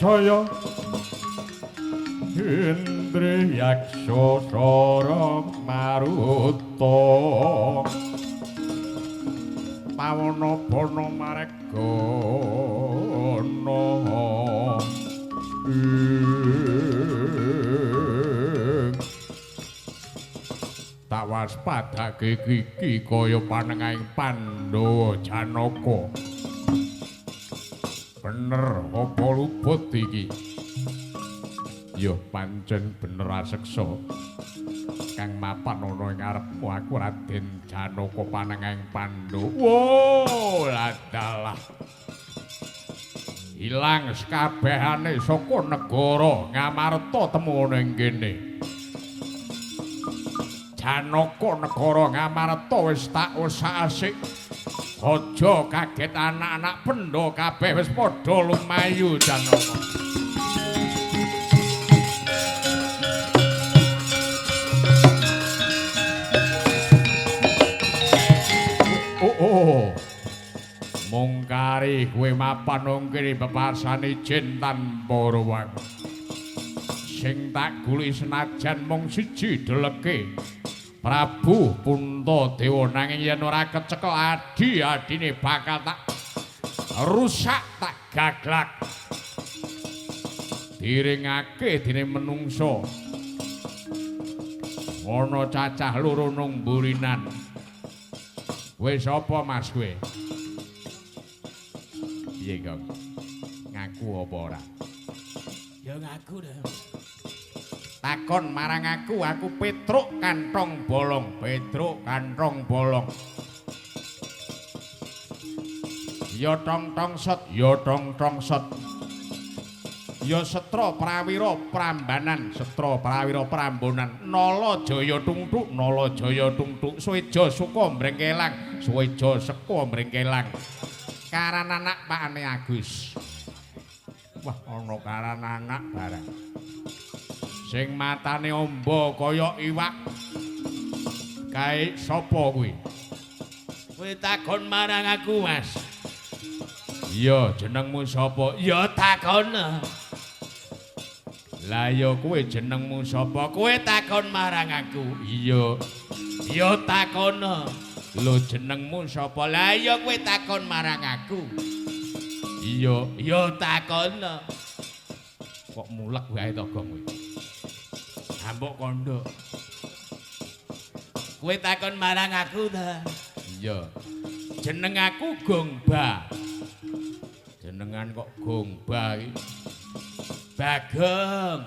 saya Indriyaksa sara maruta pawana bana maregana tak waspadake iki kaya panengahing Pandhawa Janaka. Bener apa luput iki? Ya pancen bener aseksa. Kang mapan ana ing ngarepmu aku Raden Janaka panengahing Pandhawa. Wo, ladalah. Ilang sekabehane saka negara Ngamarta temu ana ing kene. Janaka negara Ngamarta wis tak usak-asik. Aja kaget anak-anak Pandhawa kabeh wis padha lumayu Janaka. Oh, oh. Mung kari kowe mapan nang kene pepasane ijin tanpa ruwang. Sing tak goleki senajan mung siji deleke. Prabu Puntadewa nanging yen ora kecekel adi-adine bakal tak rusak tak gaglak. Diringake dene menungsa. Ana cacah loro nang mburinan. Kowe sapa Mas kowe? Piye, Gong? Ngaku apa ora? Ya ngaku dah. Takon marang aku, aku Petruk kantong bolong, Petruk kantong bolong. Ya tong tong set, ya tong tong set. Ya Setra Prawira Prambanan, Setra Prawira Prambonan, Nala Jaya Tungtuk, Nala Jaya Tungtuk, Suweja Suka Mrengkelang, Suweja Seka Mrengkelang. Karan anak pakane Agus. Wah, ana karan anak barang. Sing matane amba kaya iwak. Kae sapa kuwi? Kowe takon marang aku, Mas. Iya, jenengmu sapa? Ya takon. Lah ya kowe jenengmu sapa? Kowe takon marang aku. Iya. Ya takon. Lho jenengmu sapa? Lah ya kowe takon marang aku. Iya. Ya takon. Kok mulek wae to, Gong kowe? Ambok kondo. Kowe takon marang aku ta? Iya. Jeneng aku Gongba. Jenengan kok Gongba iki? Bagong.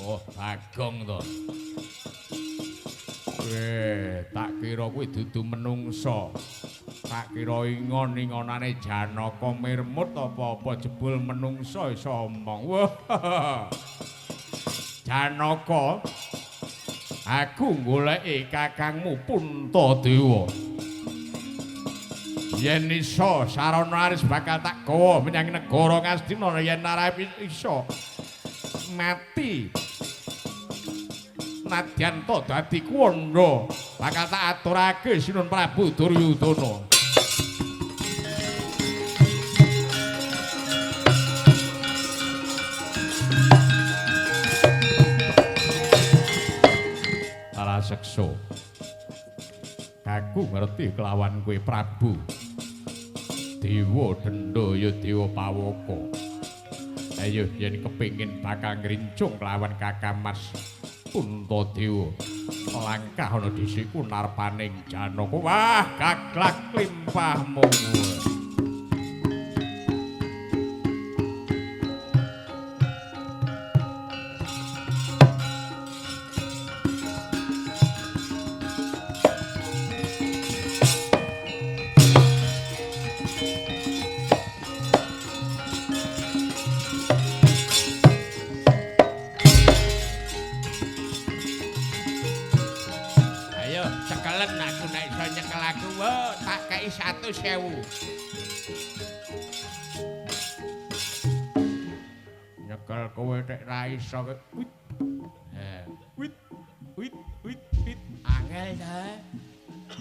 Oh, Bagong to. Tak kira kuwi dudu menungsa. Tak kira ingon-ingonane Janaka mirmut apa-apa jebul menungsa iso omong. Wah. Janaka, aku goleki kakangmu Puntadewa. Yen iso sarana aris bakal tak gawa menyang negara Ngastina, yen ora iso mati. Nadyan to dadi kuwanda bakal tak aturake Sinuwun Prabu Duryudana. Sekso. Aku ngerti kelawan kowe Prabu. Dewa Denda ya Dewa Pawaka. Ayo yen kepengin bakal ngrincung kelawan Kakang Mas Puntadewa. Langkah ana dhisikku narpaning Janaka. Wah, gaglak limpahmu. Cekelen aku nek iso nyekel aku, wo, tak kei 100.000. Nyekel kowe nek ra iso. Wit. Wit. Wit wit wit. Angel ta.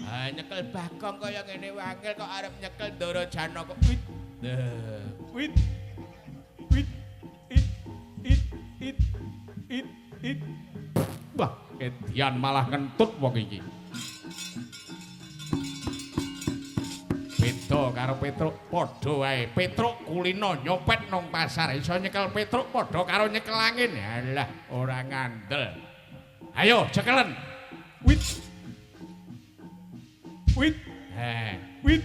Ah, nyekel Bagong kaya ngene wae angel kok arep nyekel Ndara Janaka. Wit. Wit. Wit. Wit. Wah, edian malah ngentut wong iki. Beda karo Petruk, padha wae. Petruk kulino nyopet nang pasar, iso nyekel Petruk padha karo nyekel angin. Alah, ora ngandel. Ayo, cekelen. Wit. Wit. He, wit.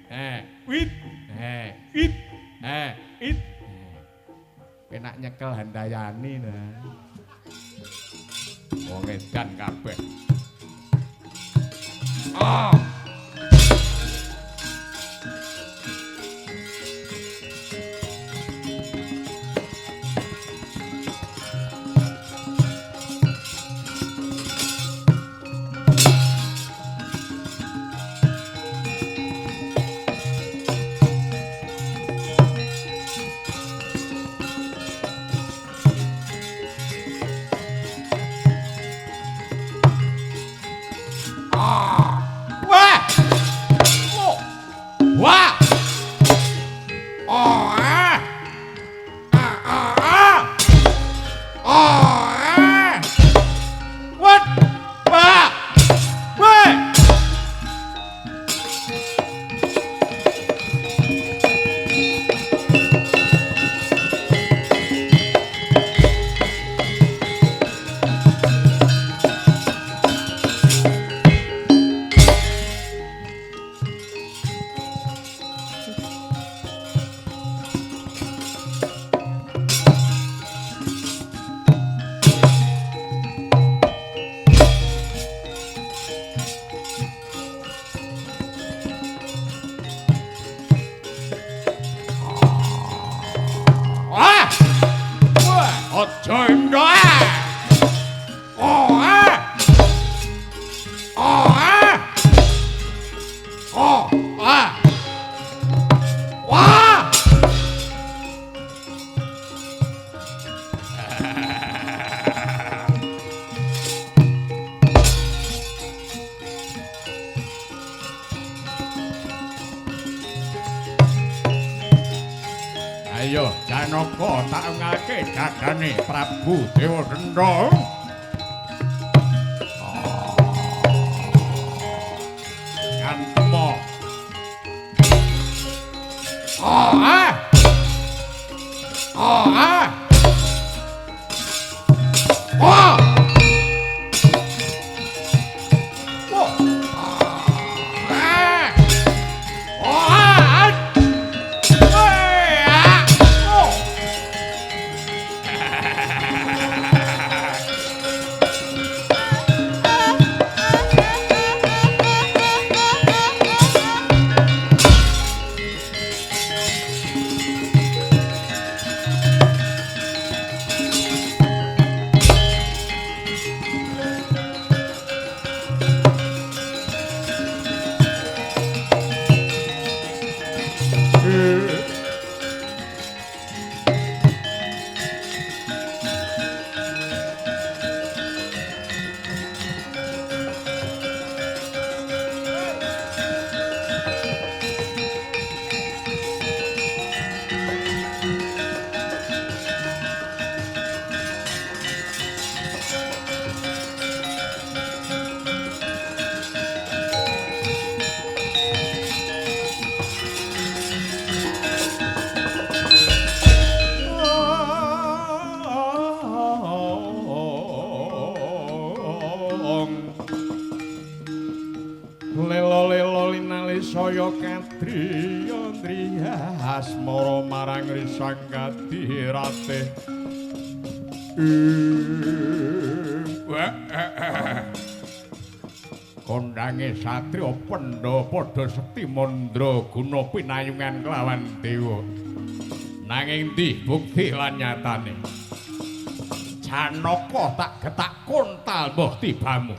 He, wit. He, wit. He, wit. Penak nyekel Handayani nah. Wong edan kabeh. Ah. Ayo Janaka tak ngake dadane Prabu Dewadendha. Ngantemo. Ah. Ah. Ah. Lelo-lelo linali saya kadri andriya asmara marang risang kadirate. Kondange satriya pendha padha sekti mandra guna pinayungan kelawan dewa. Nanging ndi bukti lan nyatane? Janaka tak getak kontal mbah tibamu.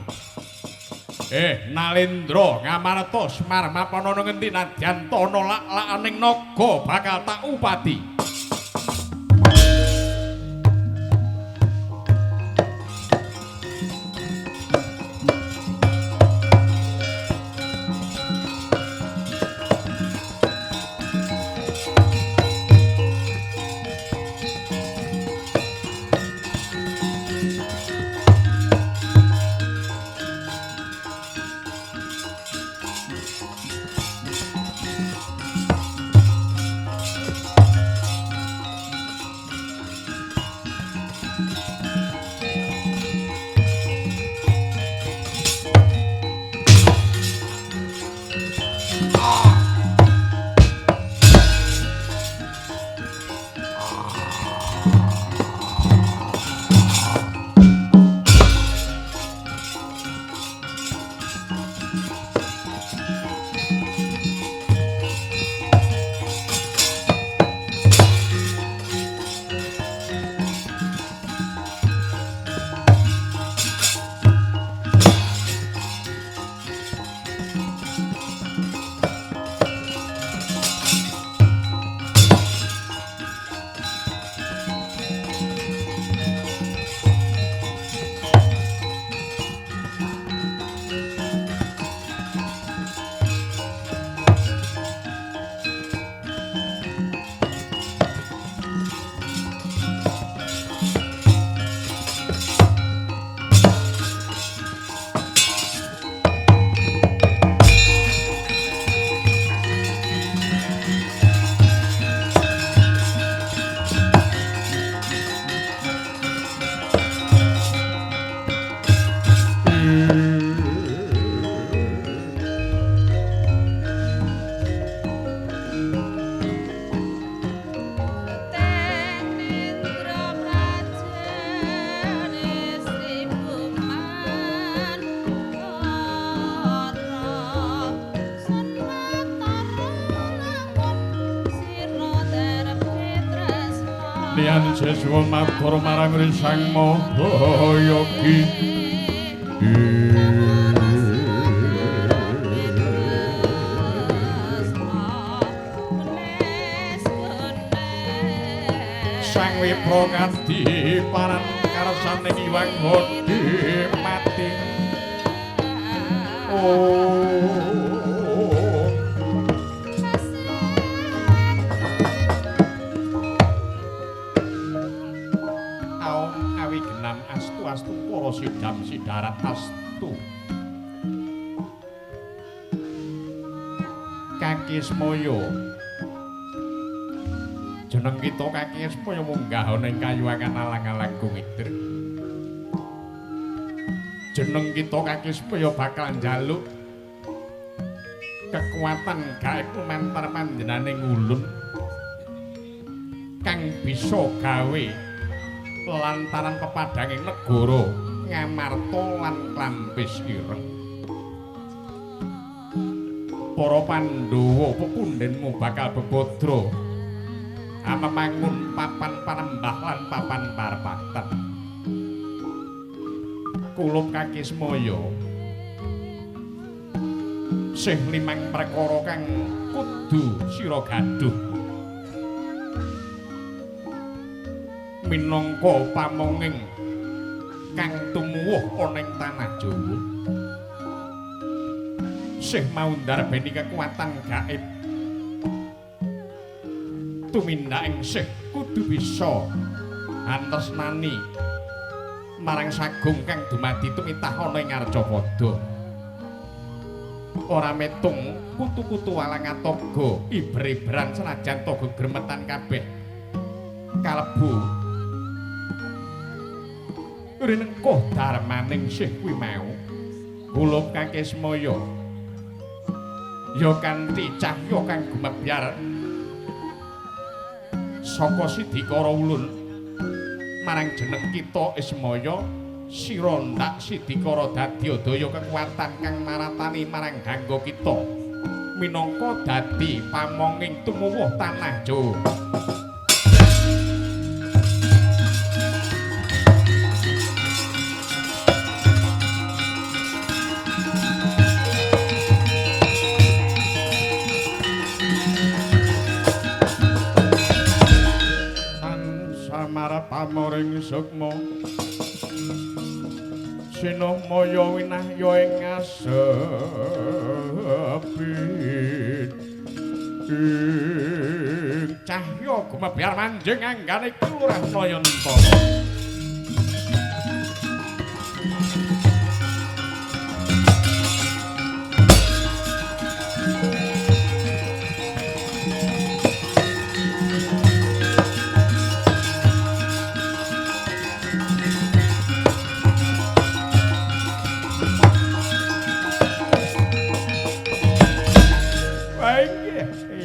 Nalendra Ngamarta Semar mapana ana ngendi nadyan tana lak-lakaning naga bakal tak upati. Satriyan siswa matur marang Risang Mahayogi. Sang Wipra ngadi paran karsane Hyang Hodi mati. Oh. Astu para sidam sidarat astu. Kaki Ismaya. Jeneng kita Kaki Ismaya munggah ana ing kayuwangan alang-alang Gumitir. Jeneng kita Kaki Ismaya bakal njaluk kekuatan gaib lumantar panjenengane ngulun kang bisa gawe lantaran pepadanging negara Ngamarta lan Klampis Ireng. Para Pandhawa pepundhenmu bakal bebadra amemangun papan panembah lan papan parpatan. Kulup Kaki Ismaya sih limang perkara kang kudu sira gaduh minangka pamonging kang tumuwuh ana ing tanah Jawa. Sih mau ndarbeni kekuatan gaib tumindak sih kudu bisa antresnani marang sagung kang dumadi tumitah ana ing Arcapada. Ora metung kutu-kutu walang atoga iber-iberan senajan to gegremetan kabeh kalebu rinengkuh darmaning sih kuwi mau. Kulup Kaki Ismaya ya kanthi cahya kang gumebyar saka sidikara ulun marang jeneng kita Ismaya, sira ndak sidikara dadi daya kekuatan kang maratani marang gangga kita minangka dadi pamonging tumuwuh tanah Jawa. Pamoring sukma sinamaya winahya ing asepit ing cahya gumebyar manjing anggane Kelurahan Nayantara.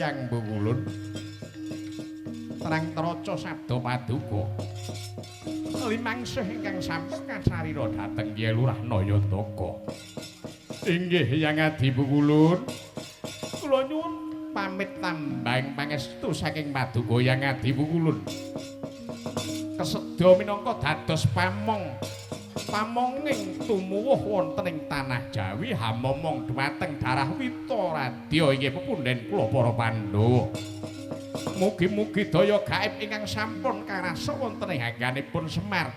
Yang Bungulun terang teroco sabda paduka limang sih ingkang sampun kasarira dhateng Kyai Lurah Nayantaka. Inggih Hyang Adi Bungulun, kula nyuwun pamit tambang pangestu saking paduka Hyang Adi Bungulun. Kesedha minangka dados pamong pamonging tumuwuh wonten ing tanah Jawi hamomong dhumateng darah Witaradya inggih pepundhen kula para Pandhawa. Mugi-mugi daya gaib ingkang sampun karasa wonten ing angganipun Semar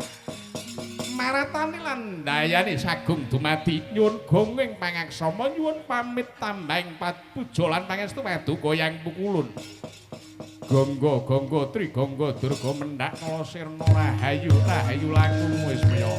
maratani lan ndayani sagung dumadi. Nyuwun gonging pangaksama, nyuwun pamit tambahing puja lan pangestu paduka Hyang Pukulun. Gonggo gonggo trigonggo durga mendhak kala sirna rahayu rahayu langkung wismaya.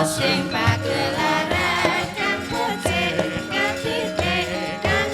Sing pagelaran kang becik kang titik kang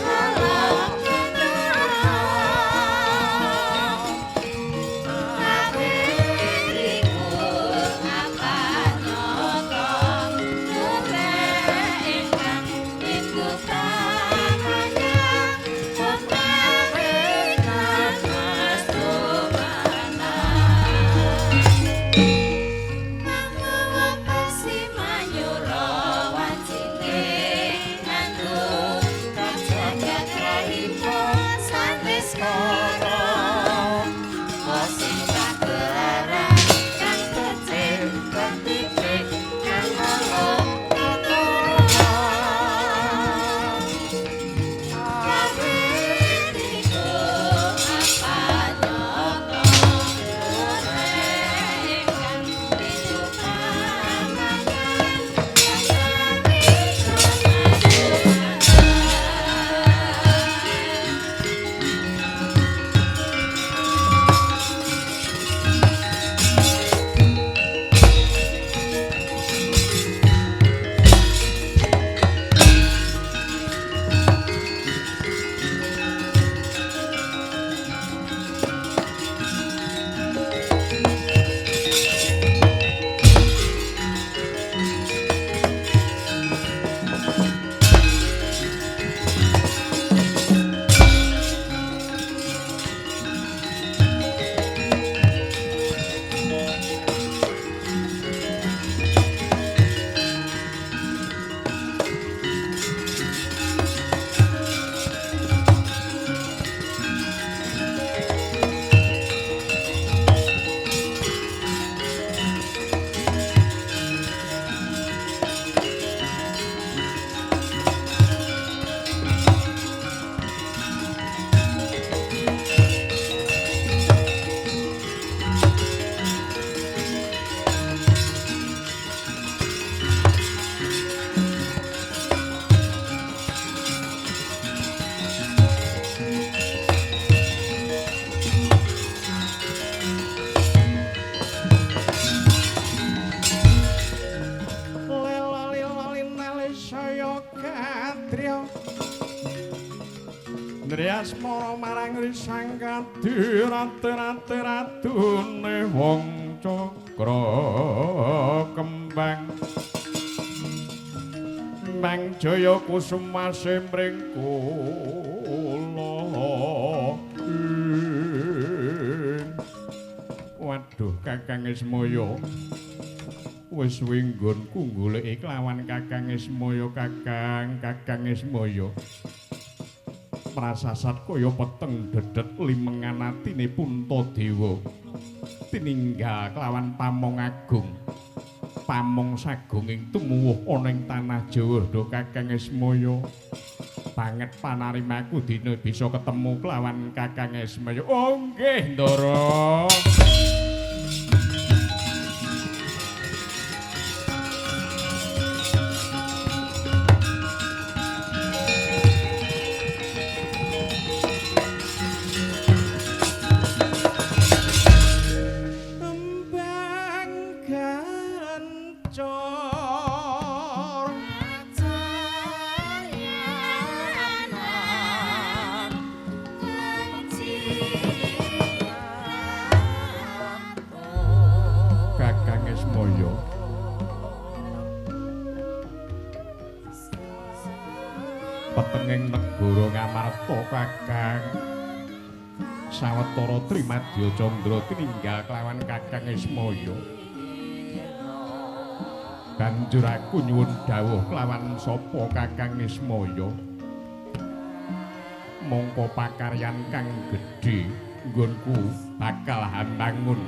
Ndriasmara marang risang kadi rate-rate radune wong cakra kembang. Kembang jaya kusumase mring kula. Waduh Kakang Ismaya. Wis suwe nggonku goleki kelawan Kakang Ismaya, Kakang, Kakang Ismaya. Prasasat kaya peteng dedet limengan atine Puntadewa. Tininggal kelawan pamong agung. Pamong sagunging tumuwuh ana ing tanah Jawa. Duh Kakang Ismaya. Banget panarimaku dina bisa ketemu kelawan Kakang Ismaya. Oh nggih, Ndara. Petenging negara Ngamarta Kakang. Sawetara Trimadya Candra tininggal kelawan Kakang Ismaya. Banjur aku nyuwun dawuh kelawan sapa Kakang Ismaya. Mongko pakaryan kang gedhe nggonku bakal hambangun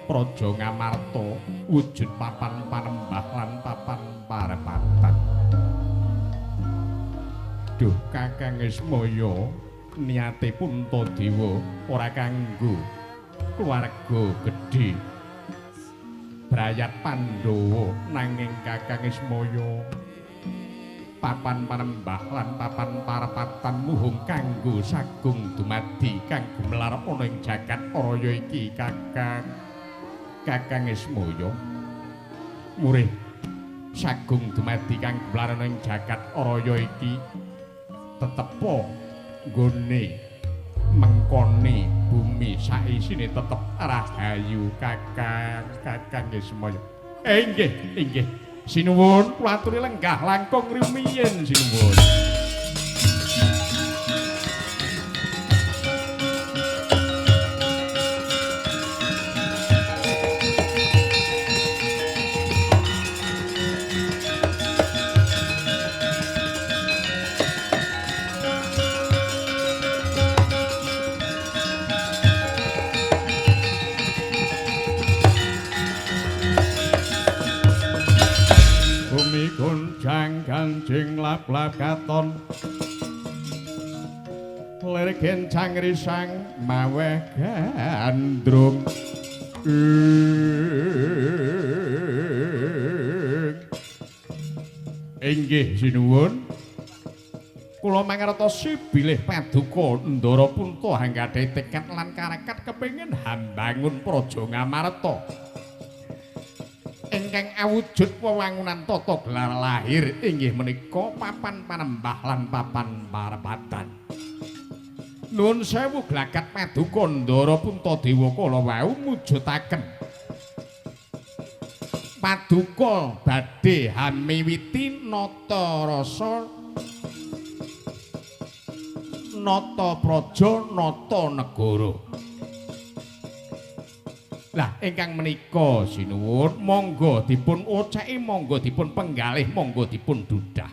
Praja Ngamarta wujud papan panembah lan papan parepatan. Duh Kakang Ismaya, niate Puntadewa ora kanggo keluarga gedhe brayat Pandhawa, nanging Kakang Ismaya papan panembah lan papan parepatan muhung kanggo sagung dumadi kang gumelar ana ing jagat raya iki. Kakang, Kakang Ismaya murih sagung dumadi kang gumelar ana ing jagat raya iki tetepo nggone mengkone bumi saisine tetep rahayu. Kakang, Kakang Ismaya. Inggih, inggih. Sinuwun kula aturi lenggah langkung rumiyin sinuwun. Kancing lap-lap katon lir gencang risang maweh gandrung. Inggih sinuwun, kula mangertosi bilih paduka Ndara Punta anggadhahi tekad lan karekat kepengin hambangun Praja Ngamarta ingkang awujud wewangunan tata gelar lahir inggih menika papan panembah lan papan parepatan. Nuwun sewu glagat paduka Ndara Puntadewa kala wau mujudaken paduka badhe hamiwiti nata rasa nata praja nata negara. Lah ingkang menika sinuwun monggo dipun oceki, monggo dipun penggalih, monggo dipun dudah.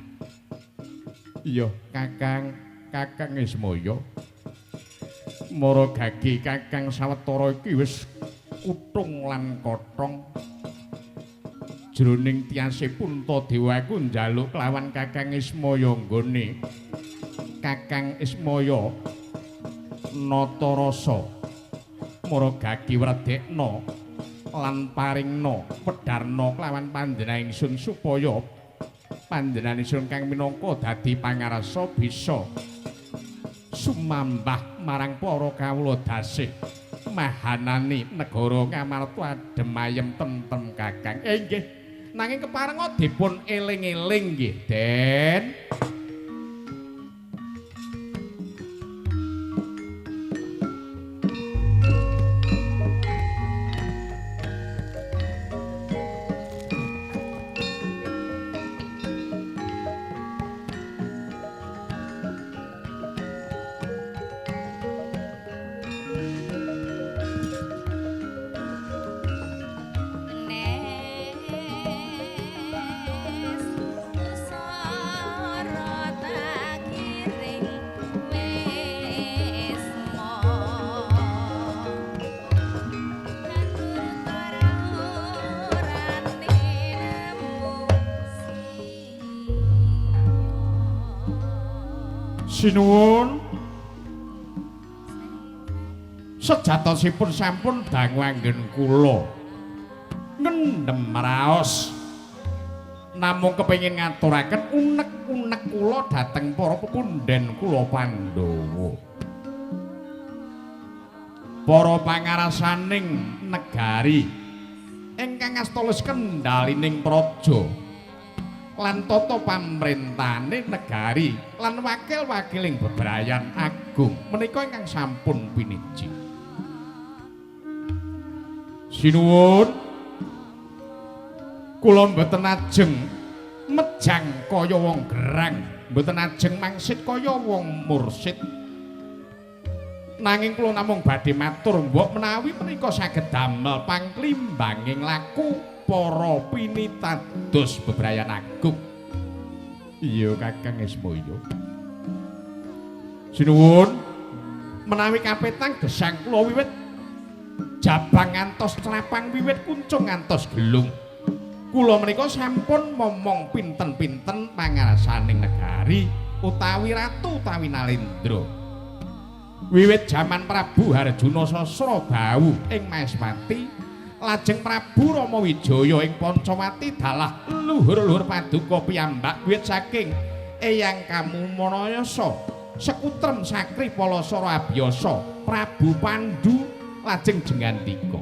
Iya Kakang, Kakang Ismaya. Mara gage Kakang sawetara iki wis kutung lan kotong. Jroning tiase Puntadewa aku njaluk kelawan Kakang Ismaya nggone Kakang Ismaya nata rasa. Mara gagi wredekna lan paringna pedharna kelawan panjenengan ingsun supaya panjenengan ingsun kang minangka dadi pangarsa bisa sumambah marang para kawula dasih mahanani negara Ngamarta adem ayem tentrem. Kakang. Inggih, nanging keparenga dipun eling-eling nggih, Den. Sinuwun. Sejatosipun sampun dangu anggen kula ngendhem raos. Namung kepengin ngaturaken unek-unek kula dhateng para pepundhen kula Pandhawa. Para pangarasaning negari ingkang astolis kendhalining praja lan tata pamrentahane negari lan wakil-wakiling bebrayan agung menika ingkang sampun piniji. Sinuwun, kula mboten ajeng mejang kaya wong gerang, mboten ajeng mangsit kaya wong mursid. Nanging kula namung badhe matur mbok menawi menika saged damel pangklimbanging laku para pinitados bebrayan agung. Iya Kakang Ismaya. Sinuwun, menawi kapetang gesang kula wiwit jabang ngantos trapang, wiwit kuncung ngantos gelung. Kula menika sampun momong pinten-pinten pangarasaning negari utawi ratu utawi nalendra. Wiwit jaman Prabu Harjuna Sasrabahu ing Maeswati, lajeng Prabu Rama Wijaya ing Pancawati dalah luhur-luhur paduka piyambak wiwit saking Eyang Kamumanayasa, Sekutrem Sakri Palasara Abiyasa, Prabu Pandu lajeng Jengandika.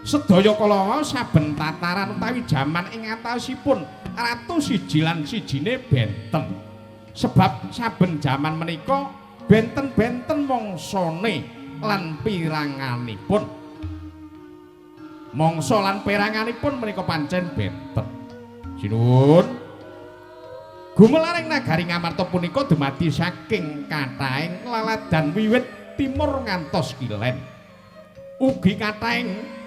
Sedaya kala wau saben tataran utawi jaman ing atasipun ratu siji lan sijine benten. Sebab saben jaman menika benten-benten mangsane lan piranganipun. Mangsa lan peranganipun menika pancen benten. Sinuwun. Gumelaring nagari Ngamarta punika dumadi saking kathahing laladan wiwit timur ngantos kilen. Ugi kathahing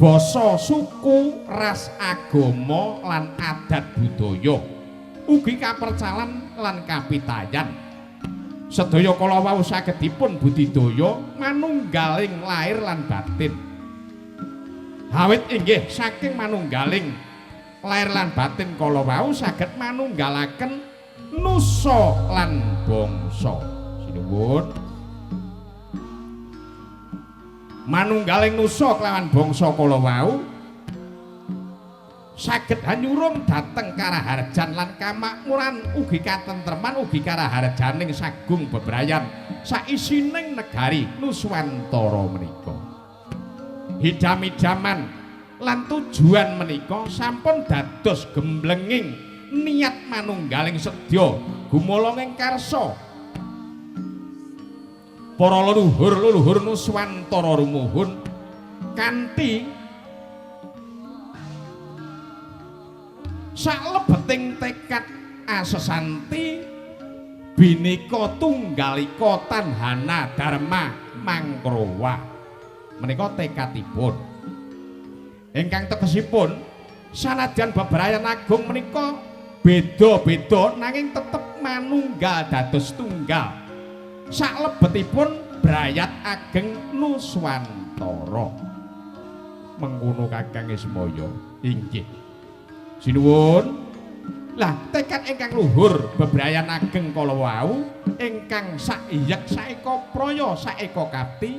basa, suku, ras, agama lan adat budaya. Ugi kapercalan lan kapitayan. Sedaya kala wau saged dipun budidaya manunggaling lair lan batin. Awit inggih saking manunggaling lair lan batin kala wau saged manunggalaken nusa lan bangsa. Sinuwun. Manunggaling nusa kelawan bangsa kala wau saged hanyurung dhateng karaharjan lan kamakmuran ugi katentreman ugi karaharjaning sagung bebrayan saisining negari Nuswantara menika. Hidam-hidaman lan tujuan menika sampun dados gemblenging niat manunggaling sedya gumolonging karsa para leluhur-leluhur Nuswantara rumuhun kanthi salebeting tekad asesanti bineka tunggal ika tanhana dharma mangkrowa. Menika tekadipun ingkang tegesipun sanadyan bebrayan agung menika beda-beda nanging tetep manunggal dados tunggal salebetipun brayat ageng Nuswantara. Mengkono Kakang Ismaya. Inggih. Sinuwun. Lah tekad ingkang luhur bebrayan ageng kala wau ingkang saiyek saeka praya saeka kapti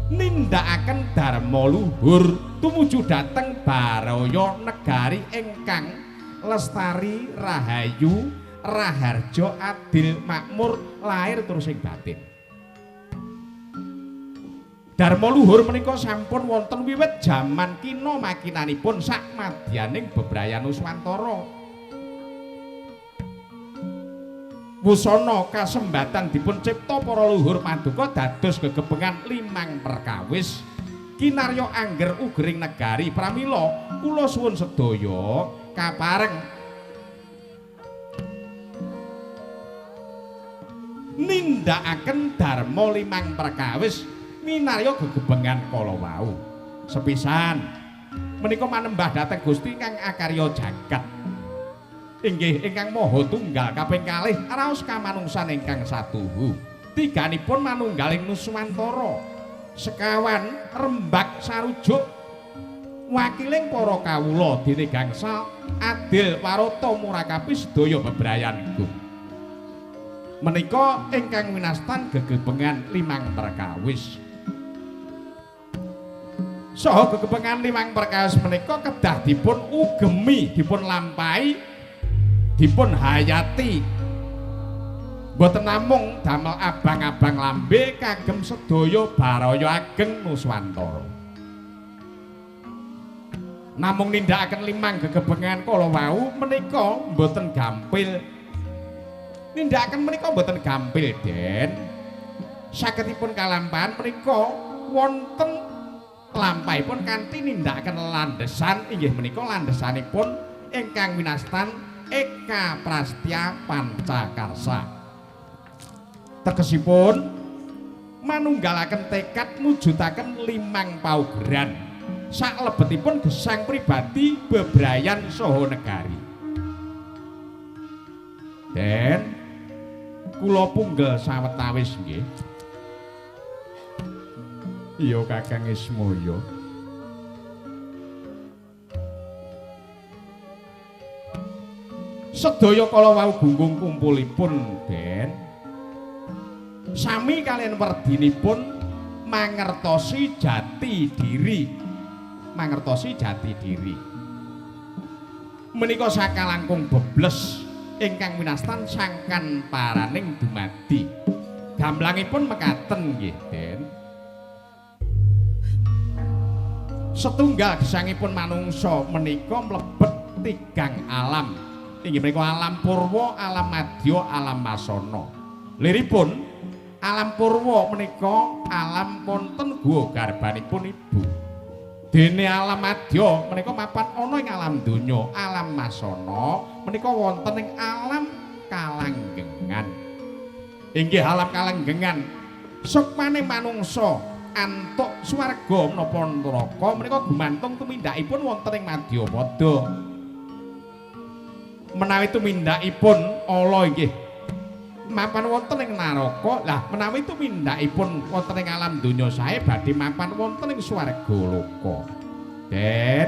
nindakaken dharma luhur tumuju dhateng baraya negari ingkang lestari rahayu raharja adil makmur lahir terus ing batin. Dharma luhur menika sampun wonten wiwit jaman kina makinanipun sak madyaning bebrayan Nuswantara. Wusana kasembatan dipun cipta para luhur paduka dados gegebengan limang perkawis kinarya angger ugering negari. Pramila kula suwun sedaya kapareng nindakaken dharma limang perkawis minarya gegebengan kala wau. Sepisan menika manembah dhateng Gusti kang akarya jagat inggih ingkang maha tunggal, kaping kalih raos kamanungsan ingkang satuhu, tiganipun manunggaling Nuswantara, sekawan rembak sarujuk Wakiling para kawula dene gangsal adil warata murakapi sedaya bebrayan gung. Menika ingkang winastan gegebengan limang perkawis. Saha gegebengan limang perkawis menika kedah dipun ugemi, dipun lampahi, dipun hayati. Mboten namung damel abang-abang lambe kagem sedaya baraya ageng Nuswantara. Namung nindakaken limang gegebengan kala wau menika mboten gampil. Nindakaken menika mboten gampil, Den. Sagedipun kalampahan menika wonten lampahipun kanthi nindakaken landesan, inggih menika landesanipun ingkang winastan Eka Prastya Pancakarsa. Tegesipun manunggalaken tekad mujudaken limang paugeran saklebetipun gesang pribadi bebrayan saha negari. Den, kula punggel sawetawis nggih. Iya Kakang Ismaya. Sedaya kala wau gunggung kumpulipun, Den, sami kaliyan werdinipun mangertosi jati diri. Mangertosi jati diri. Menika sakalangkung bebles ingkang winastan sangkan paraning dumadi. Gamblangipun mekaten nggih, Den. Setunggal gesangipun manungsa menika mlebet tigang alam. Inggih menika alam purwa, alam madya, alam masana. Liripun alam purwa menika alam wonten guwa garbanipun ibu. Dene alam madya menika mapan ana ing alam donya, alam masana menika wonten ing alam kalanggengan. Inggih alam kalanggengan. Sukmane manungsa antuk swarga menapa neraka menika gumantung tumindakipun wonten ing madyapada. Menawi tumindakipun ala inggih mapan wonten ing naraka, lah menawi tumindakipun wonten ing alam donya sae badhe mapan wonten ing swarga loka. Den,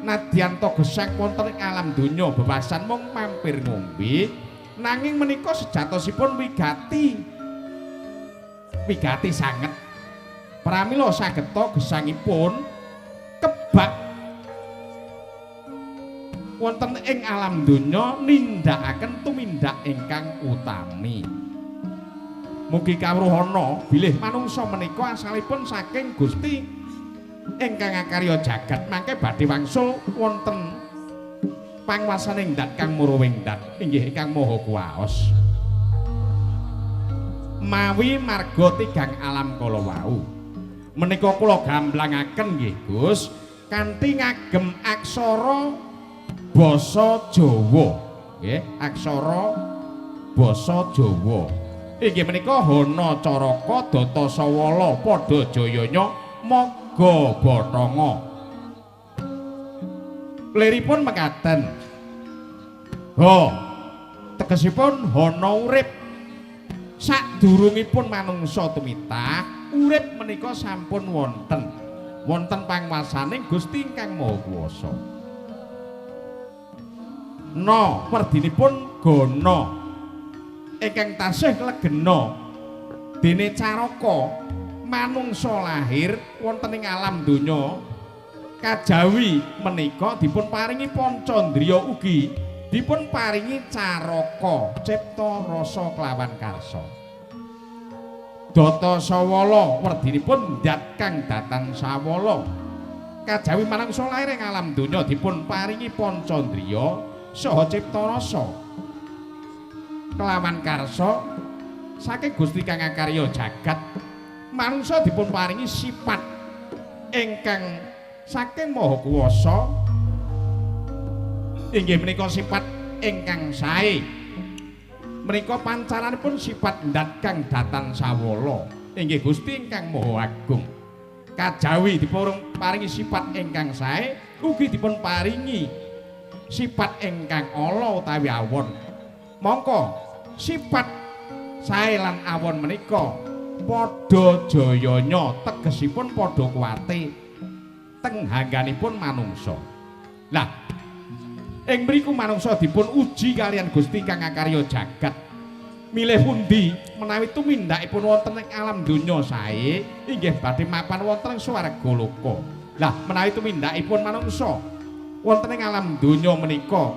nadyan to gesang wonten ing alam donya bebasan mung mampir ngombe, nanging menika sejatosipun wigati. Wigati sanget. Pramila sageta gesangipun kebak wonten ing alam donya nindakaken tumindak ingkang utami. Mugi kawruhana bilih manungsa menika asalipun saking Gusti ingkang akarya jagat mangke badhe wangsul wonten panguwasaning dat kang muruwing dat inggih ingkang maha kuwaos. Mawi marga tigang alam kala wau menika kula gamblangaken nggih Gus kanthi ngagem aksara basa Jawa nggih, aksara basa Jawa. Inggih menika Hana Caraka Data Sawala Pada Jayanya Maga Bathanga. Liripun mekaten. Ha tegesipun hana urip. Sadurungipun manungsa tumitah, urip menika sampun wonten. Wonten panguwasaning Gusti ingkang Maha Kuwasa. No werdinipun gana ingkang tasih legena dene caraka manungsa lahir wonten ing alam donya kajawi menika dipun paringi pancandriya ugi dipun paringi caraka cipta rasa kelawan karsa. Data sawala werdinipun dat kang datan sawala kajawi manungsa lahir ing alam donya dipun paringi pancandriya saha cipta rasa kelawan karsa saking Gusti kang akarya jagat. Manungsa dipun paringi sifat ingkang saking Maha Kuwasa inggih menika sifat ingkang sae. Menika pancaranipun sifat ndat kang datan sawala inggih Gusti ingkang Maha Agung. Kajawi dipun paringi sifat ingkang sae ugi dipun paringi sifat ingkang ala utawi awon. Mongko sifat sae lan awon menika padha jayanya, tegesipun padha kuwate. teng hangganipun manungsa. Lah, ing mriku manungsa dipun uji kaliyan Gusti kang ngakarya jagat. Milih pundi menawi tumindakipun wonten ing alam donya sae inggih badhe mapan wonten ing swarga loka. Lah, menawi tumindakipun manungsa wonten ing alam donya menika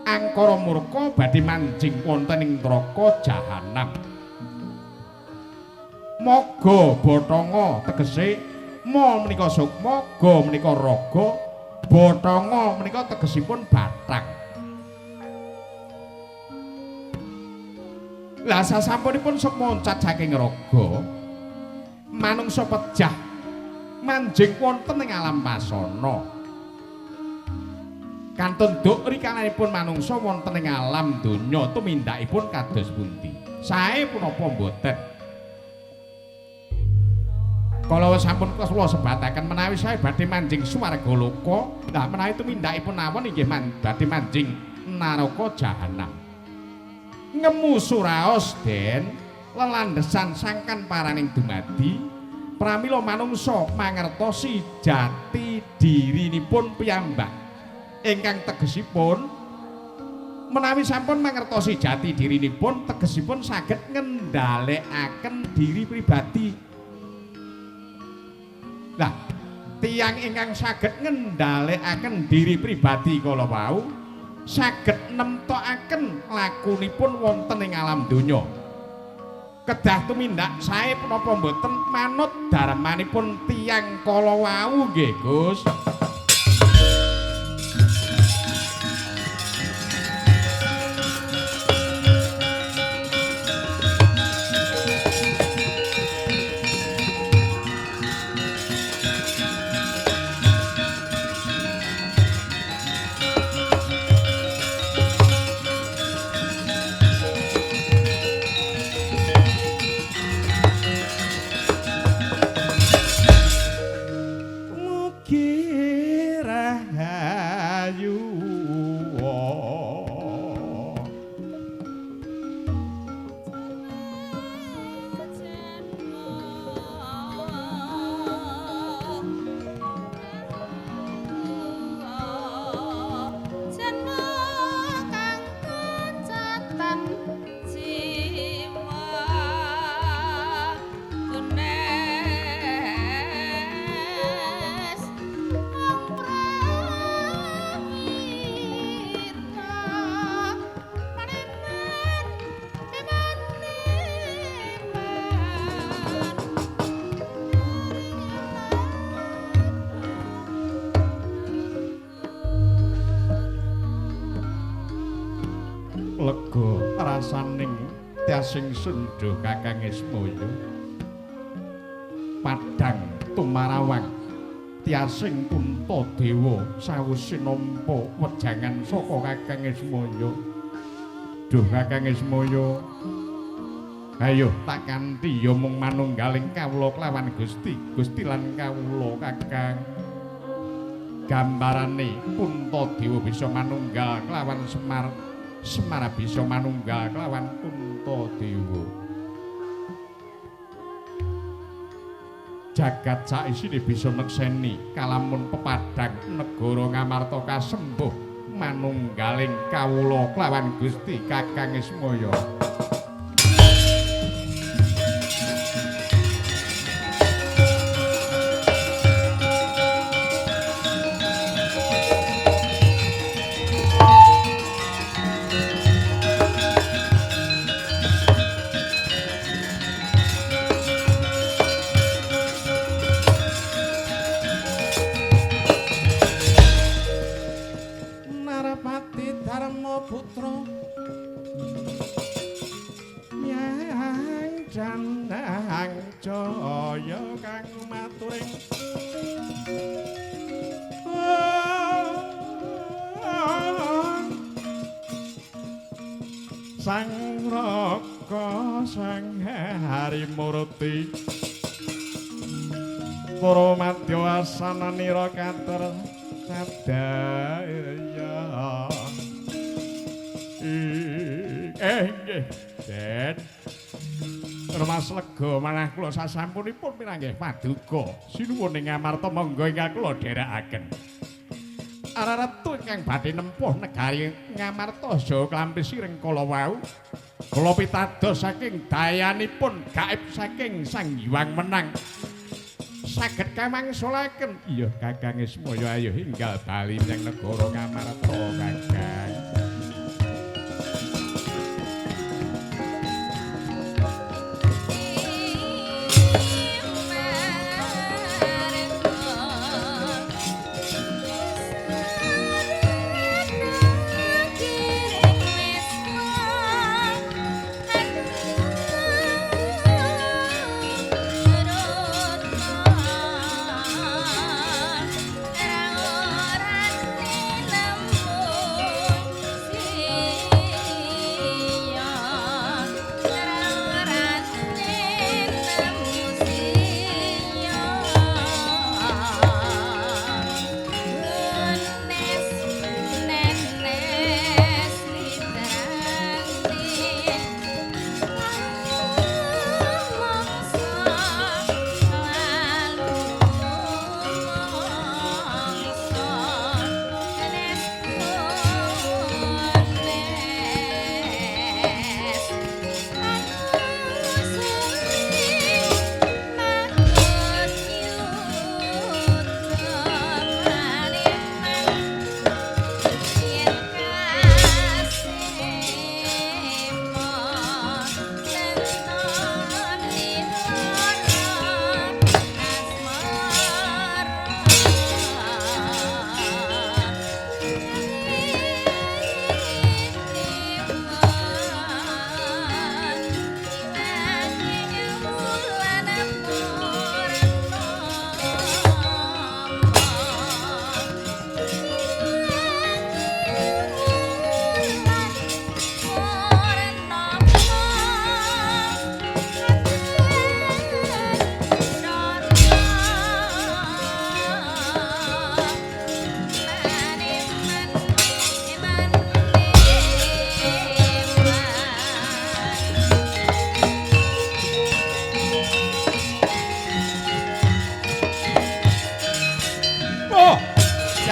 angkara murka badhe manjing wonten ing neraka jahanam. Moga bathanga tegese ma menika sukma, ga menika raga, bathanga menika tegesipun bathang. Lah sasampunipun sukma oncat saking raga, manungsa pejah manjing wonten ing alam pasana. Kantun duk rikalanipun manungsa wonten ing alam donya tumindakipun kados pundi? Sae punapa mboten? Kala sampun kula sebataken menawi sae badhe manjing swarga loka, lah menawi tumindakipun awon inggih badhe manjing naraka jahanam. Ngemu suraos den lelandhesan sangkan paraning dumadi, pramila manungsa mangertosi jati dirinipun piyambak. Ingkang tegesipun menawi sampun mangertosi jati dirinipun tegesipun saged ngendhalekaken diri pribadi. Lah, tiyang ingkang saged ngendhalekaken diri pribadi kala wau saged nemtokaken lakunipun wonten ing alam donya. Kedah tumindak sae punapa mboten manut darmanipun tiyang kala wau nggih, Gus. Rasaning tiasing sundha Kakang Ismaya padang tumarawang tiasing Puntadewa sawise nampa wejangan saka Kakang Ismaya. Duh Kakang Ismaya, ayo tak kanthi ya mung manunggaling kawula kelawan Gusti, Gusti lan kawula Kakang. Gambarane Puntadewa bisa manunggal kelawan Semar, Semar bisa manunggal kelawan Puntadewa. Jagat saisine bisa nekseni kalamun pepadang negara Ngamarta kasembuh manunggaling kawula kelawan Gusti Kakang Ismaya. Jaya kang maturing Sang Raka Sang Harimurti para madya asananira kater sadaya. Nggih, Den. Mas lega manah kula sasampunipun pinanggih paduka. Sinuwun ing Ngamarta monggo ingkang kula dherekaken. Araratu ingkang badhe nempuh negari Ngamarta saha klampi sireng kala wau. Kula pitados saking dayanipun gaib saking Sang Hyang Wenang. Saged kawangsulaken. Iya Kakang Ismaya ayo hinggal bali menyang negara Ngamarta Kakang.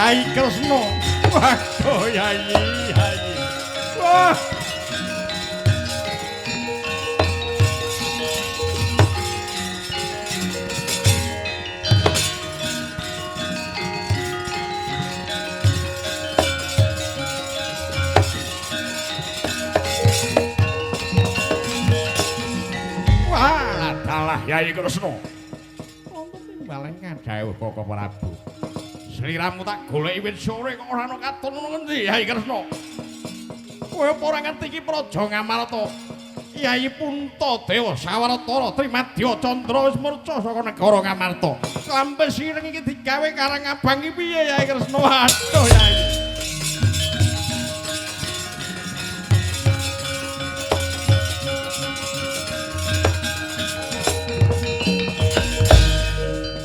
Yai Kresna. Waduh Yai, Yai. Wah. Wah, dalah Yai Kresna. Wonten ing baleng dawuh Koko Prabu. Sliramu tak goleki wit sore kok ora ana katon ana ngendi Yai Kresna. Kowe apa ora ngerti iki Praja Ngamarta? Yai Puntadewa Sawetara Trimadya Candra wis murca saka negara Ngamarta. Klampe sireng iki digawe karang abang iki piye Yai Kresna? Aduh Yai.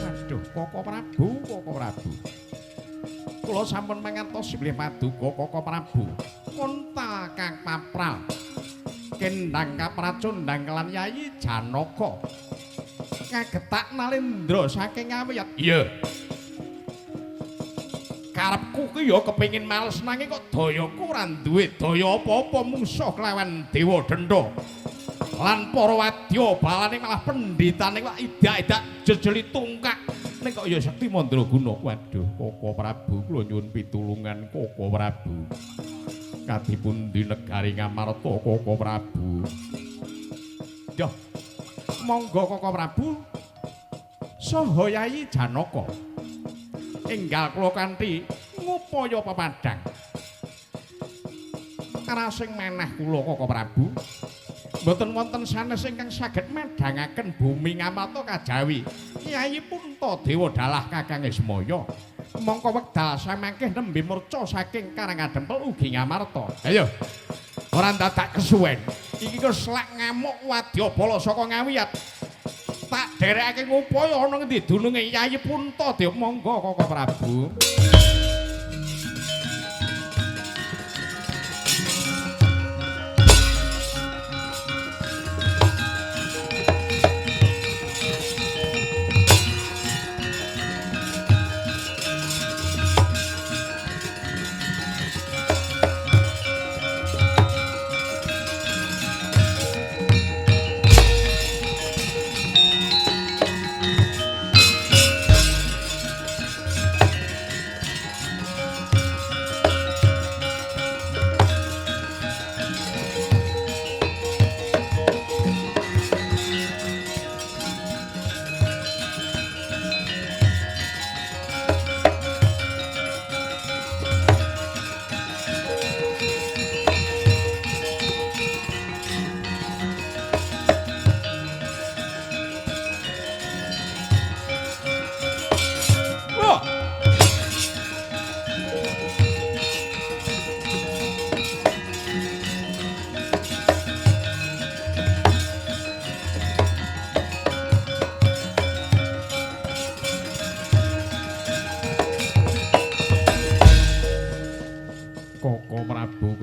Waduh, Koko Prabu, Koko Prabu. Kula sampun mangertos bilih paduka Koko Prabu kontal kang papral kendang kapracundang kelan Yayi Janaka kagetak nalendra saking Ngawiyat. Iya. Karepku ki ya kepengin males nanging kok dayaku ora duwe daya apa-apa mungsuh kelawan Dewa Dendha. Lan para wadya balane malah pendhitane kok idak-idak jejeli tungkak. Ning kok ya sekti mandraguna. Waduh, Koko Prabu, kula nyuwun pitulungan Koko Prabu. Kadipundi negari Ngamarta Koko Prabu. Yoh. Monggo Koko Prabu saha Yayi Janaka. Enggal kula kanthi ngupaya pepadhang. Karasing manah kula Koko Prabu. Mboten wonten sanes ingkang saged madhangaken bumi Ngamarta kajawi Kyai Puntadewa dalah Kakang Ismaya. Mongko wekdal samangke nembe murca saking Karangadempel ugi Ngamarta. Ayo. Ora dadak kesuwen. Iki kok selak ngamuk wadyabala saka Ngawiyat. Tak derekake ngupaya ana ngendi dununge Kyai Puntadewa. Monggo Koko Prabu.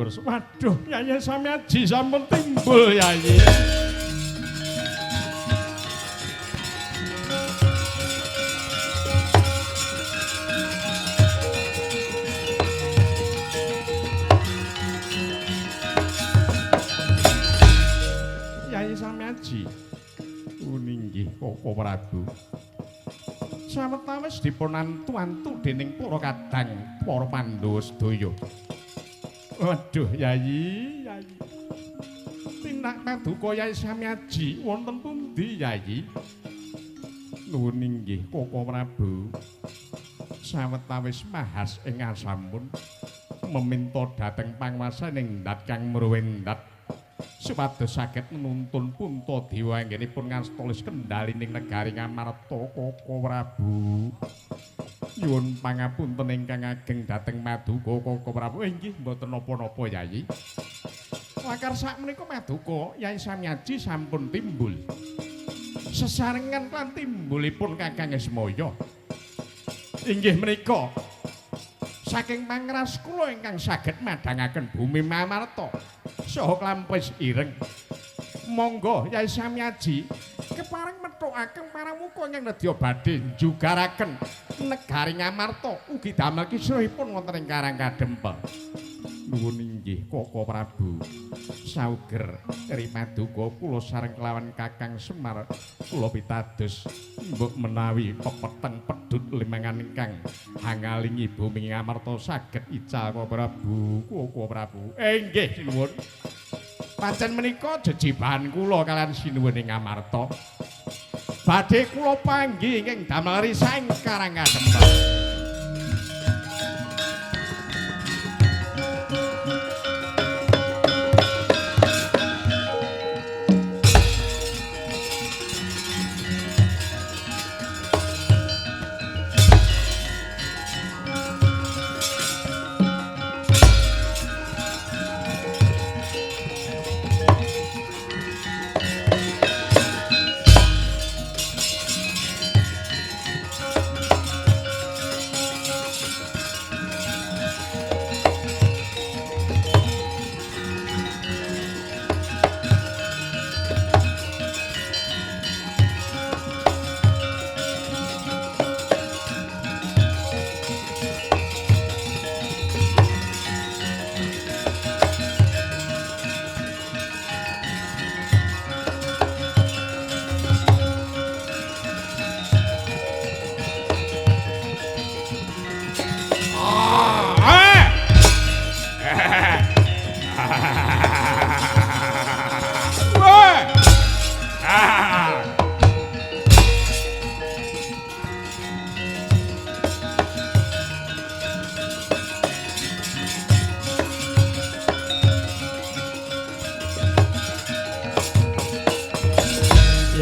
Likur. Waduh, Yayi Samyaji sampun timbul Yayi. Yayi Samyaji. Uninggih Koko Prabu. Sawetawis dipun antu-antu dening para kadang para Pandhawa sedaya. Waduh, Yayi, Yayi. Tindak paduka Yayi Samyaji wonten pundi, Yayi? Nuwun inggih Koko Prabu. Sawetawis mahas ing asampun meminta dhateng panguwasaning ndat kang mruwendat supados saged nuntun Puntadewa anggenipun ngastolis kendhalining negari Ngamarta Koko Prabu. Nyuwun pangapunten ingkang ageng dhateng maduka Koko Prabu. Inggih mboten napa-napa Yayi. Lakar sakmenika maduka Yayi Samyaji sampun timbul. Sesarengan lan timbulipun Kakang Ismaya. Inggih menika saking pangras kula ingkang saged madhangaken bumi Ngamarta saha klampis ireng. Monggo Yayi Samyaji kepareng methukaken paramuka ingkang nedya badhe njugaraken negari Ngamarta ugi damel kisruhipun wonten ing Karang Kadempel. Nuwun inggih Koko Prabu. Sauger rimaduka kula sareng kelawan Kakang Semar kula pitados mbok menawi pepeteng pedhut limangan ingkang hangalingi bumi Ngamarta saged ical Koko Prabu. Koko Prabu. Inggih sinuwun. Pancen menika jejibahan kula kaliyan sinuwun ing Ngamarta. Badhe kula panggih ing damel risah ing Karang Kadempel.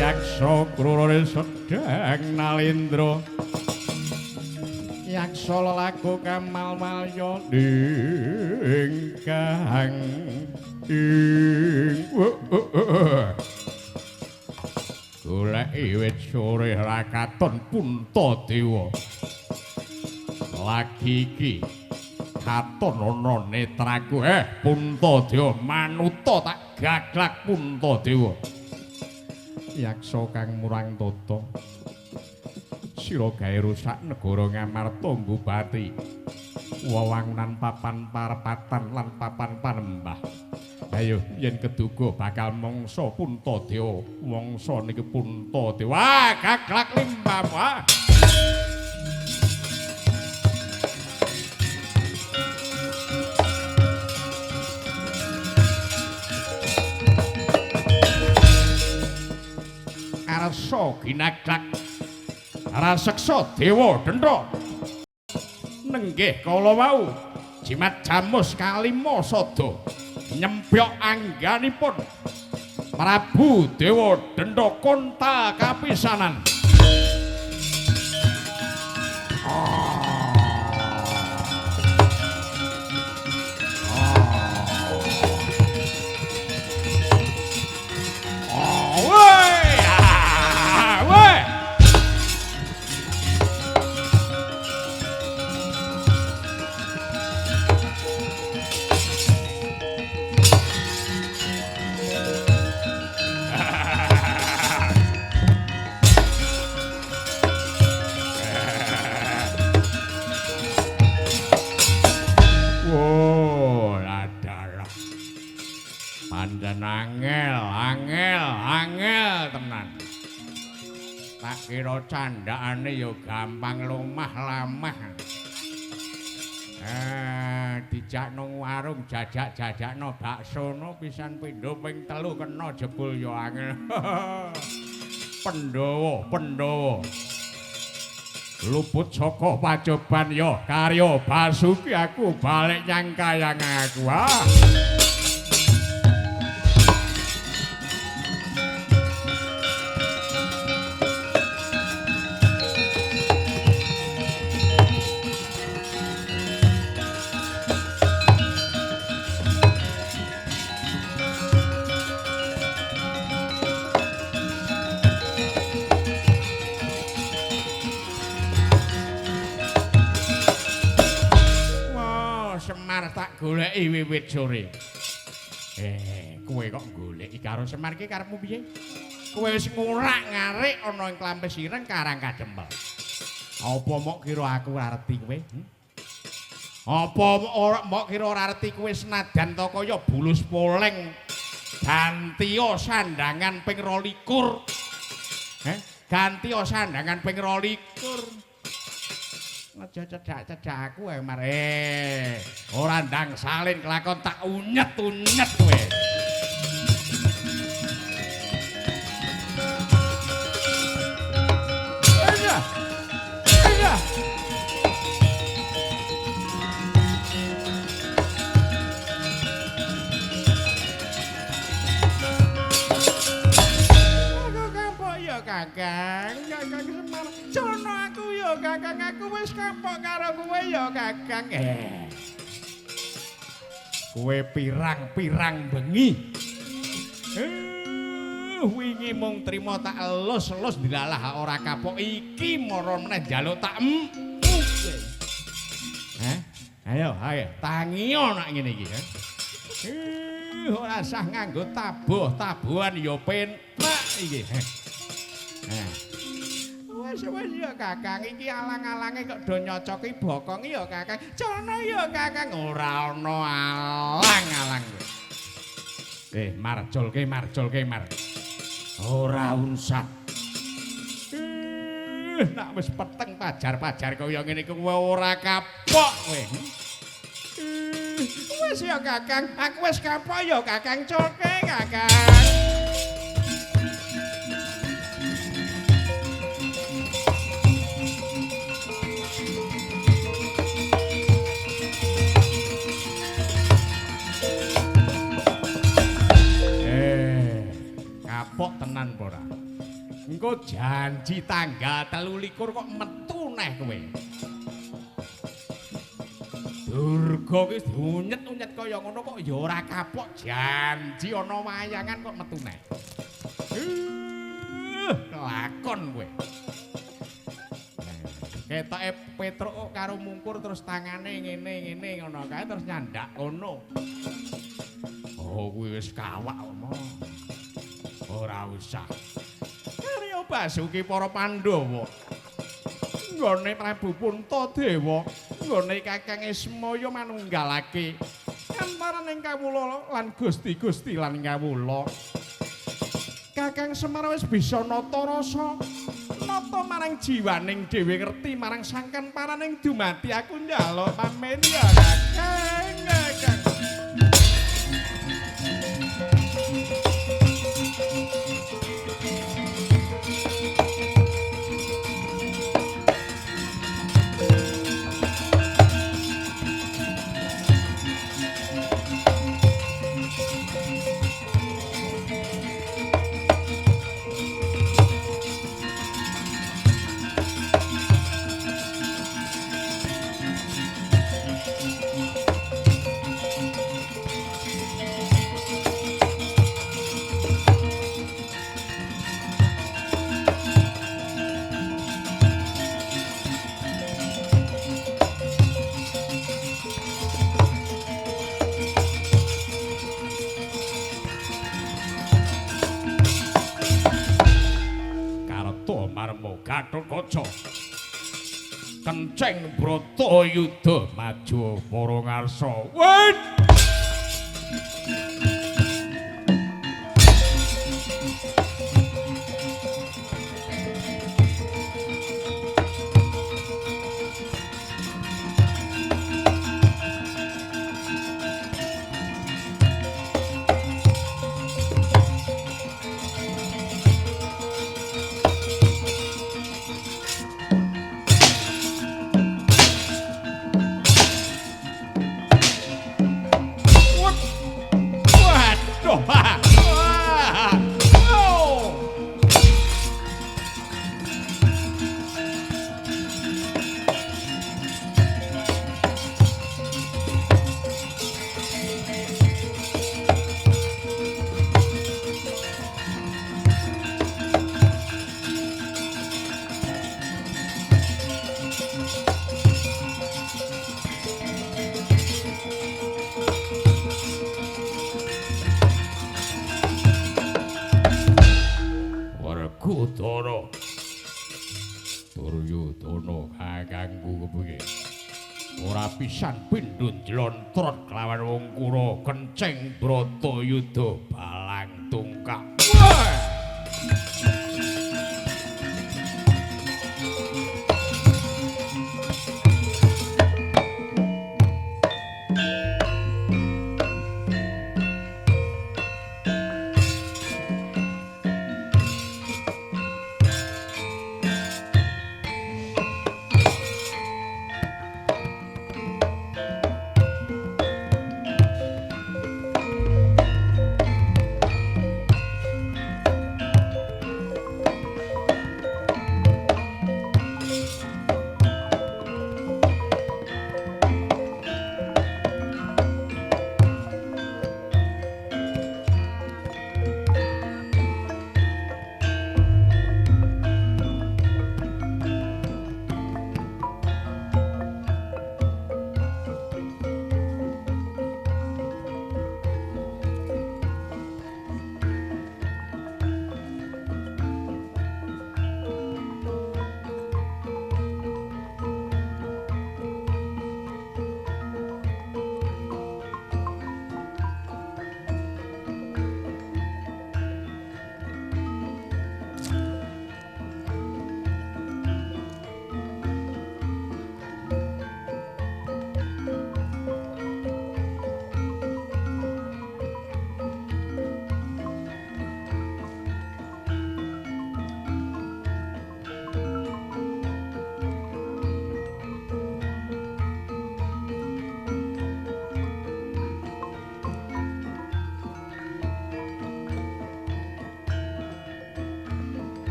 Yaksa krurure sedang nalindra yaksa lelaku kamal malya ingkang ing goleki wit sore rakaton Puntadewa lagi iki katon ana netraku Puntadewa manuta tak gaglak Puntadewa. Yaksa kang murang tata sira gawe rusak negara Ngamarta mbubati wewangunan papan parepatan lan papan panembah. Ayo yen keduga bakal mangsa Puntadewa mangsa niki Puntadewa gaglak limbam. Arsa ginaglak raseksa dewa dendra nenggih kala wau jimat jamus kalima sada nyempyok angganipun Prabu Dewa Dendra konta kapisanan. tenan. Tak kira candhakane ya gampang lumah lamah. Dijak nang warung jajak-jajakno bakso no pisan pindho ping 3 kena jebul ya angel. Pandhawa, Pandhawa. Luput saka pacoban ya karya Basuki aku balik nyang kayang aku. Ah. Goleki wiwit sore. Kowe kok goleki karo Semar iki karepmu piye? Kowe wis ngurak-ngarik ana ing Klampis Ireng Karang Kadempel. Apa mok kira aku ora reti kowe? Apa ora mok kira ora reti kowe senajan to kaya bulus poleng gantiya sandangan ping 22. Heh, gantiya sandangan ping 22. Aja cedak-cedak aku ae Mar. Ora ndang salin kelakon tak unyet-unyet kowe. Iya. Iya. Aku kapok ya Kakang, Kakang Semar. Jono aku ya Kakang, aku wis kapok karo kowe ya Kakang. Kowe pirang-pirang bengi. Wingi mung trima tak elus-elus dilalah ora kapok iki mara meneh njaluk tak Heh? Ayo, ayo, tangiyo nak ngene iki, ha. Ora sah nganggo tabuh, tabuhan ya penak iki. Heh. Wis wis ya Kakang, iki alang-alange kok do nyocoki bokong ya Kakang. Jono ya Kakang, ora ana alang-alang. Marculke, marculke, mar. Ora urusan. Nak wis peteng pajar-pajar kaya ngene iki kowe ora kapok kowe. Wis ya Kakang, aku wis kapok ya Kakang, culke Kakang. Kapok tenan apa ora? Engko janji tanggal 23 kok metu neh kowe. Durga ki diunyet-unyet kaya ngono kok ya ora kapok, janji ana wayangan kok metu neh. Kelakon kowe. Ketoke Petruk karo mungkur terus tangane ngene-ngene ngono kae terus nyandak kono. Oh kuwi wis kawak omong. Ora usah. Karya Basuki para Pandhawa. Nggone Prabu Puntadewa, nggone Kakang Ismaya manunggalake antaraning kawula lan gusti-gusti lan kawula. Kakang Semar wis bisa nata rasa, nata marang jiwaning dhewe ngerti marang sangkan paraning dumadi aku njaluk pamit ya Kakang. Kakang. Gatotkaca kenceng Bratayuda maju para ngarsa. Wit! Werkudara. Duryudana kakangku kepiye? Ora pisan pindho njlontrot kelawan wong Kura kenceng Bratayuda balang tungkak. Wah!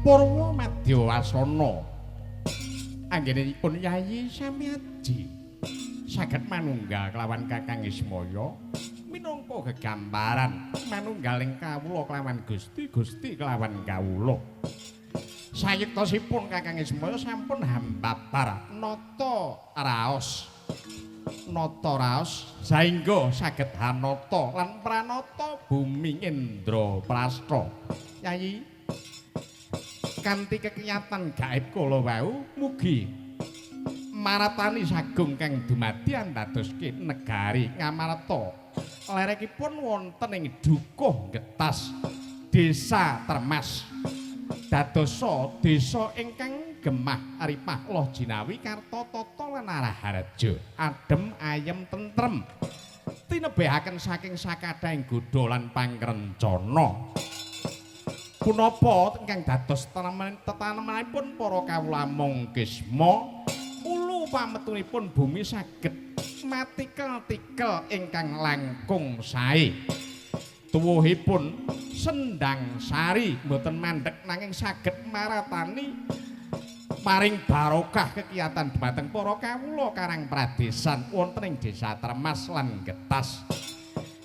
Purwa Madyawasana anggenipun Yayi Samyaji saged manunggal kelawan Kakang Ismaya minangka gegambaran manunggaling kawula kelawan Gusti, Gusti kelawan kawula. Sayektosipun Kakang Ismaya sampun hambabar nata raos. Nata raos saengga saged hanata lan pranata bumi Indraprastha. Yayi, kanthi kekiyatan gaib kala wau mugi maratani sagung kang dumadi andadoske negari Ngamarta. Lerekipun wonten ing Dukuh Getas, Desa Termas. Dadosa desa ingkang gemah ripah loh jinawi karta tata lan raharja, adem ayem tentrem. Tinebehaken saking sakadhahing godha lan pangrencana. Punapa ingkang dados tetanemanipun para kawula mung kisma ulu pametunipun bumi saged matikel-tikel ingkang langkung sae. Tuwuhipun sendang sari mboten mandhek nanging saged maratani paring barokah kekiyatan dhumateng para kawula karang pradesan wonten ing Desa Termas lan Getas.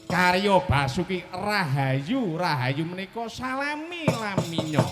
Karya Basuki Rahayu, Rahayu menika salami laminyo.